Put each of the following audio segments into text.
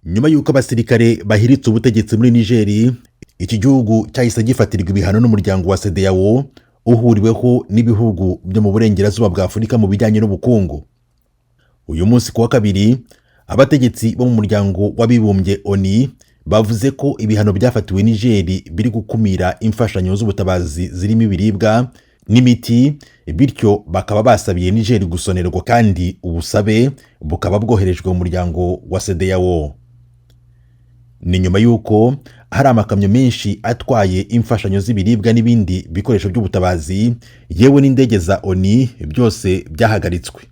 Nyuma y'uko abasirikare bahiritse ubutegetsi muri Nigeri, iki gihugu cyahise gifatirwa ibihano n'umuryango wa CEDEAO uhuriweho n'ibihugu byo mu burengerazuba bwa Afurika mu bijyanye n'ubukungu. Uyu munsi ku wa kabiri, abategetsi bo mu muryango w'abibumbye ONU bavuze ko ibihano byafatiwe Nigeri biri gukumira imfashanyo z'ubutabazi zirimo ibiribwa n'imiti, bityo bakaba basabiye Nigeri gusonerwa, kandi ubusabe bukaba bwoherejwe mu muryango wa CEDEAO. Ni nyuma y'uko hari amakamyo menshi atwaye imfashanyo z'ibiribwa n'ibindi bikoresho by'ubutabazi, yewe n'indege za ONU, byose byahagaritswe.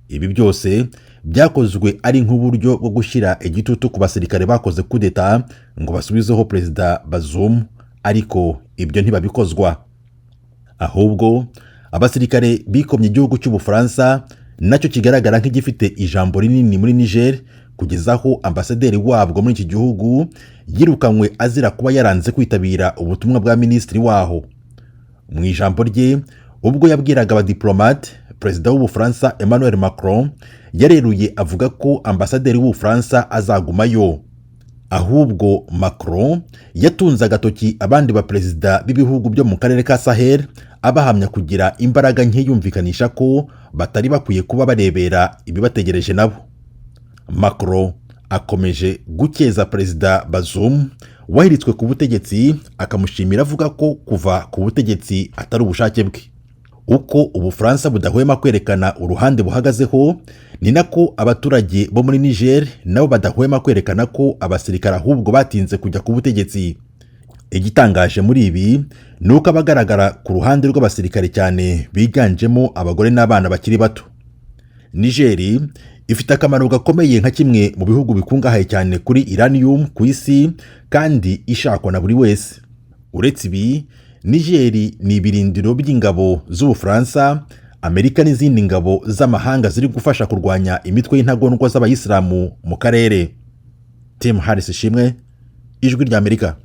Ibi byose byakozwe ari nk'uburyo bwo gushyira igitutu ku basirikare bakoze kudeta ngo basubizeho Perezida Bazoum, ariko ibyo ntibabikozwa. Ahubwo abasirikare bikomye igihugu cy'Ubufaransa, nacyo kigaragara nk'igifite ijambo rinini muri Niger, kugeza aho ambasaderi wabwo muri iki gihugu yirukanywe azira kuba yaranze kwitabira ubutumwa bwa minisitiri waho. Mu ijambo rye ubwo yabwiraga abadiplomate, Perezida w'Ubufaransa Emmanuel Macron yareruye avuga ko ambasaderi w'Ubufaransa azagumayo. Ahubwo Macron yatunze agatoki abandi baperezida b'ibihugu byo mu karere ka Sahel, abahamya kugira imbaraga nke, yumvikanisha ko batari bakwiye kuba barebera ibibategereje nabo. Macron akomeje gukeza Perezida Bazoum wahiritswe ku butegetsi, akamushimira avuga ko kuva ku butegetsi atari ubushake bwe. Uko Ubufaransa budahwema kwerekana uruhande buhagazeho, ni nako abaturage bo muri Niger nabo badahwema kwerekana ko abasirikare ahubwo batinze kujya ku butegetsi. Igitangaje muri ibi ni uko abagaragara ku ruhande rw'abasirikare cyane biganjemo abagore n'abana bakiri bato. Nigeri ifite akamaro gakomeye nka kimwe mu bihugu bikungahaye cyane kuri uranium ku isi kandi ishakwa na buri wese. Uretse ibi, Nigeri ni ibirindiro by'ingabo z'Ubufaransa, Amerika n'izindi ngabo z'amahanga ziri gufasha kurwanya imitwe y'intagondwa z'abayisilamu mu karere. Tim Harris Ishimwe, Ijwi ry'Amerika.